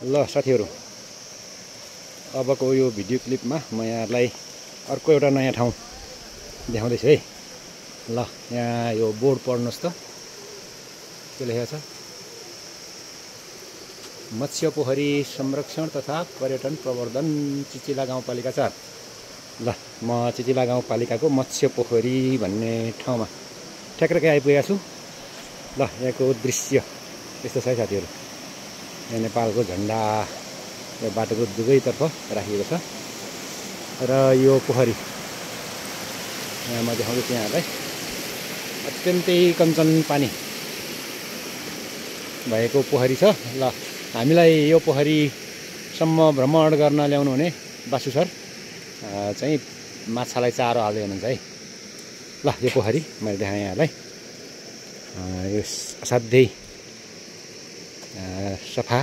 ल साथीहरु, अबको यो भिडियो क्लिपमा म यहाँलाई अर्को एउटा नयाँ ठाउँ देखाउँदैछु है। ल यहाँ यो बोर्ड पढ्नुस् त, के लेखेको छ? मत्स्य पोखरी संरक्षण तथा पर्यटन प्रवर्धन चिचिला गाउँपालिका 4। ल म चिचिला गाउँपालिकाको मत्स्य पोखरी भन्ने ठाउँमा ठ्याक्कै आइपुगेको छु। ल यहाँको दृश्य यस्तो छ है साथीहरु। यहाँ नेपालको झण्डा यो बाटोको दुवैतर्फ राखिएको छ र यो पोखरी यहाँ म देखाउँदैछु यहाँलाई। अत्यन्तै कञ्चन पानी भएको पोखरी छ। ल हामीलाई यो पोखरीसम्म भ्रमण गर्न ल्याउनु हुने बासु सर चाहिँ माछालाई चारो हाल्दै हुनुहुन्छ है। ल यो पोखरी मैले देखाएँ यहाँलाई। यो असाध्यै सफा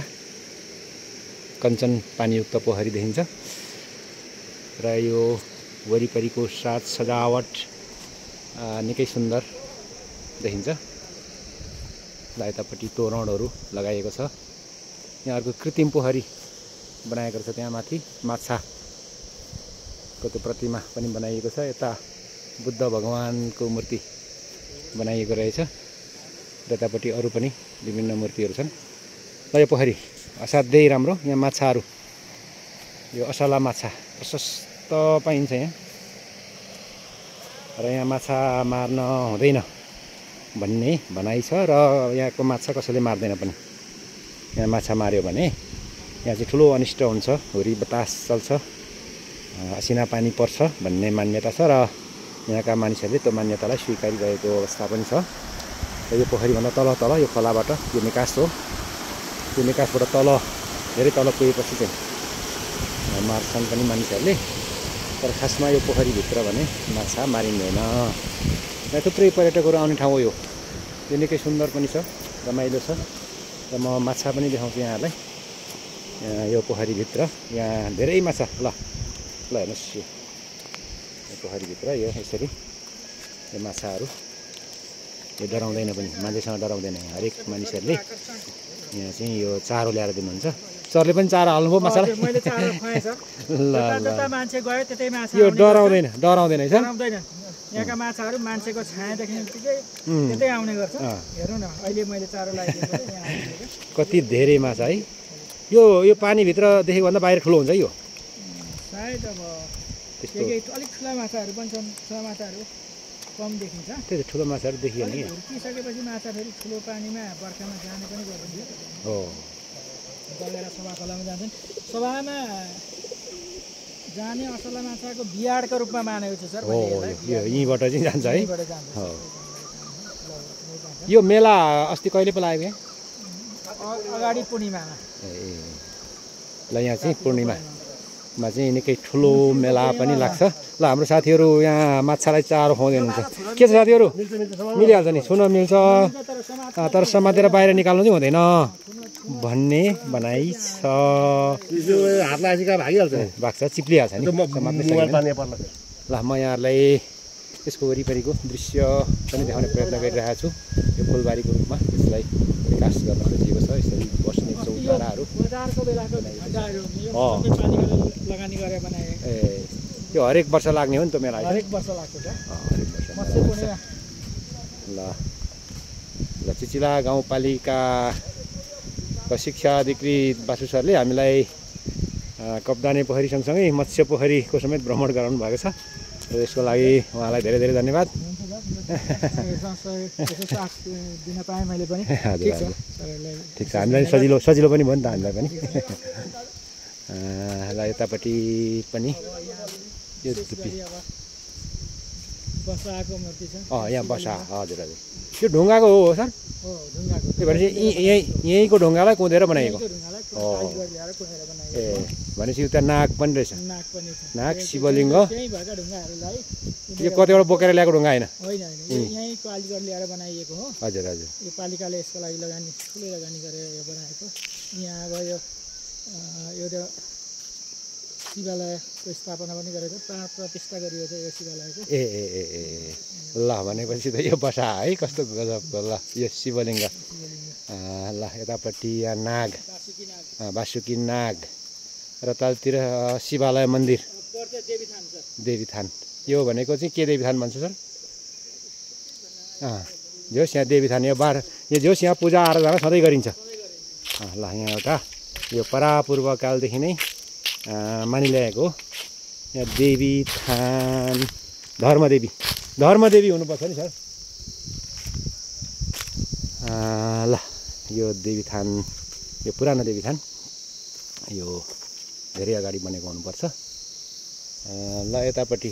कञ्चन पानीयुक्त पोखरी देखिन्छ र यो वरिपरिको साज सजावट निकै सुन्दर देखिन्छ। ल यतापट्टि तोरणहरू लगाइएको छ। यहाँ अर्को कृत्रिम पोखरी बनाएको छ। त्यहाँ माथि माछाको त्यो प्रतिमा पनि बनाइएको छ। यता बुद्ध भगवानको मूर्ति बनाइएको रहेछ र यतापट्टि अरू पनि विभिन्न मूर्तिहरू छन्। र यो पोखरी असाध्यै राम्रो। यहाँ माछाहरू, यो असला माछा प्रशस्त पाइन्छ यहाँ र यहाँ माछा मार्न हुँदैन भन्ने भनाइ छ र यहाँको माछा कसैले मार्दैन पनि। यहाँ माछा मार्यो भने यहाँ चाहिँ ठुलो अनिष्ट हुन्छ, हुरी बतास चल्छ, असिना पानी पर्छ भन्ने मान्यता छ र यहाँका मानिसहरूले त्यो मान्यतालाई स्वीकारिरहेको अवस्था पनि छ। र यो पोखरीभन्दा तल तल यो खोलाबाट यो निकास हो। यो निकासबाट तल धेरै तल पुगेपछि चाहिँ मार्छन् पनि मानिसहरूले। तर खासमा यो पोखरीभित्र भने माछा मारिँदैन। यहाँ थुप्रै पर्यटकहरू आउने ठाउँ हो। यो निकै सुन्दर पनि छ, रमाइलो छ र म माछा पनि देखाउँछु यहाँहरूलाई। यो पोखरीभित्र यहाँ धेरै माछा। ल हेर्नुहोस्, यो पोखरीभित्र यो यसरी यो माछाहरू यो डराउँदैन पनि, मान्छेसँग डराउँदैन। हरेक मानिसहरूले यहाँ चाहिँ यो चारो ल्याएर दिनुहुन्छ। सरले पनि चारो हाल्नुभयो माछालाई? मैले चारो खुवाएँ सर। जता मान्छे गयो त्यतै माछा यो डराउँदैन है सर? डराउँदैन। यहाँका माछाहरू मान्छेको छाया देख्नेबित्तिकै त्यतै आउने गर्छ। हेरौँ न, अहिले मैले चारो लगाइदिएको यहाँ कति धेरै माछा है। यो पानीभित्र देखेको भन्दा बाहिर ठुलो हुन्छ है यो सायद। अब त्यस्तो अलिक ठुला माछाहरू पनि छन्, ठुला माछाहरू कम देखिन्छ। त्यही त ठुलो माछाहरू देखियो नि। हुर्किसकेपछि माछा फेरि ठुलो पानीमा बर्खामा जाने पनि गर्दैन हो। बगेर सभा खोलामा जान्छन्। सभामा जाने असला माछाको बिहाडको रूपमा मानेको छु सर। यहीँबाट चाहिँ जान्छ है। यो मेला अस्ति कहिले पो लाग्यो? अगाडि पूर्णिमामा। ल यहाँ चाहिँ पूर्णिमामा चाहिँ निकै ठुलो मेला पनि लाग्छ। ल हाम्रो साथीहरू यहाँ माछालाई चारो खुवाउँदै हुनुहुन्छ। के छ साथीहरू? मिलिहाल्छ नि, छुन मिल्छ तर समातेर बाहिर निकाल्नु चाहिँ हुँदैन भन्ने भनाइ छ। हात लागेपछि भागिहाल्छ, भाग्छ, चिप्लिहाल्छ नि। ल म यहाँहरूलाई यसको वरिपरिको दृश्य पनि देखाउने प्रयत्न गरिरहेको छु। यो फुलबारीको रूपमा यसलाई विकास गर्न खोजिएको छ। यसरी बस्ने चौताराहरू यो हरेक वर्ष लाग्ने हो नि त मेला? हरेक वर्ष लाग्छ। ल चिचिला गाउँपालिकाका शिक्षा अधिकृत बासु सरले हामीलाई कप्ताने पोखरी सँगसँगै मत्स्य पोखरीको समेत भ्रमण गराउनु भएको छ। र यसको लागि उहाँलाई धेरै धेरै धन्यवाद। ठिक छ, हामीलाई सजिलो पनि भयो नि त हामीलाई पनि। ल यतापट्टि पनि यो धुप्पी यहाँ बसा। हजुर हजुर, यो ढुङ्गाको हो सर? त्यो भनेपछि यहीँको ढुङ्गालाई कुदेर बनाइएको हो। ए भनेपछि उता नाग पनि रहेछ। नाग, शिवलिङ्ग, यो कतिवटा बोकेर ल्याएको ढुङ्गा होइन? हजुर हजुर। यो पालिकाले यसको लागि ठुलो लगानी गरेर यो बनाएको। यहाँ अब यो शिवालयको स्थापना पनि गरेको प्राण प्रतिष्ठा गरिएको छ यो शिवालयको। ए ए ए ए ए ल भनेपछि त यो बसा है कस्तो गजबको ल यो शिवलिङ्ग। ल यतापट्टि यहाँ नाग वासुकी नाग र तलतिर शिवालय मन्दिर देवीथान। यो भनेको चाहिँ के देवीथान भन्छ सर? जोस् यहाँ देवीथान यो जोस् यहाँ पूजा आराधना सधैँ गरिन्छ। ल यहाँ एउटा यो परापूर्वकालदेखि नै मानिल्याएको यहाँ देवीथान धर्मदेवी हुनुपर्छ नि सर। ल यो देवीथान यो पुरानो देवीथान यो धेरै अगाडि बनेको हुनुपर्छ। ल यतापट्टि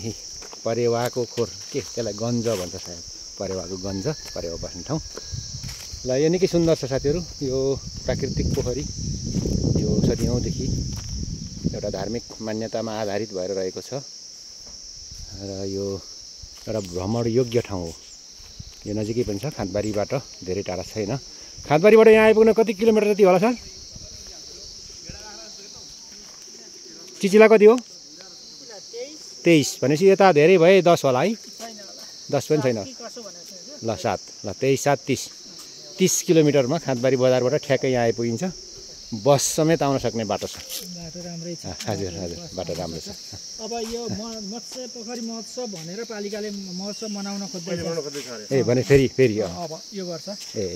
परेवाको खोर के त्यसलाई गन्ज भन्छ सायद परेवाको गन्ज परेवा बस्ने ठाउँ। ल यो निकै सुन्दर छ साथीहरू। यो प्राकृतिक पोखरी यो सदियौँदेखि एउटा धार्मिक मान्यतामा आधारित भएर रहेको छ र यो एउटा भ्रमण योग्य ठाउँ हो। यो नजिकै पनि छ खाँदबारीबाट धेरै टाढा छैन। खाँदबारीबाट यहाँ आइपुग्न कति किलोमिटर जति होला सर? चिचिला कति हो? 23 भनेपछि यता धेरै भए 10 होला है? 10 पनि छैन। ल 7 ल 23 7 30 किलोमिटरमा खाँदबारी बजारबाट ठ्याक्कै यहाँ आइपुगिन्छ। बस समेत आउन सक्ने बाटो छ। बाटो राम्रै छ। हजुर हजुर बाटो राम्रो छ। अब यो मत्स्य पोखरी महोत्सव भनेर पालिकाले महोत्सव मनाउन खोज्दैछ। ए भने फेरि अब यो वर्ष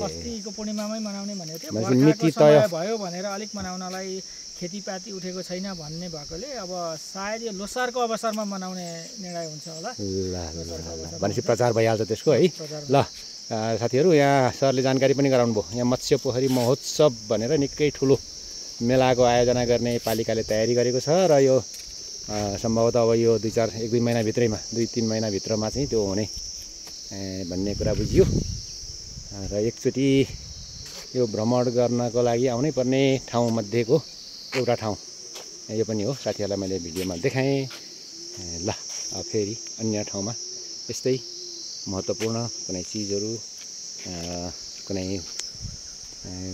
अस्तिको पूर्णिमामै मनाउने भनेको थियो। मिति तय भयो भनेर अलिक मनाउनलाई खेतीपाती उठेको छैन भन्ने भएकोले अब सायद यो लोसारको अवसरमा मनाउने निर्णय हुन्छ होला। ल भनेपछि प्रचार भइहाल्छ त्यसको है। ल साथीहरू यहाँ सरले जानकारी पनि गराउनु भयो। यहाँ मत्स्य पोखरी महोत्सव भनेर निकै ठुलो मेलाको आयोजना गर्ने पालिकाले तयारी गरेको छ र यो सम्भवतः अब यो 1-2 महिनाभित्रैमा 2-3 महिनाभित्रमा चाहिँ त्यो हुने भन्ने कुरा बुझियो। र एकचोटि यो भ्रमण गर्नको लागि आउनै पर्ने ठाउँमध्येको एउटा ठाउँ यो पनि हो। साथीहरूलाई मैले भिडियोमा देखाएँ। ल फेरि अन्य ठाउँमा यस्तै महत्त्वपूर्ण कुनै चिजहरू कुनै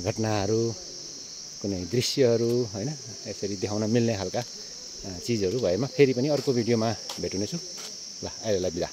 घटनाहरू कुनै दृश्यहरू हैन यसरी देखाउन मिल्ने खालका चिजहरू भएमा फेरि पनि अर्को भिडियोमा भेट्नेछु। ल अहिलेलाई बिदा।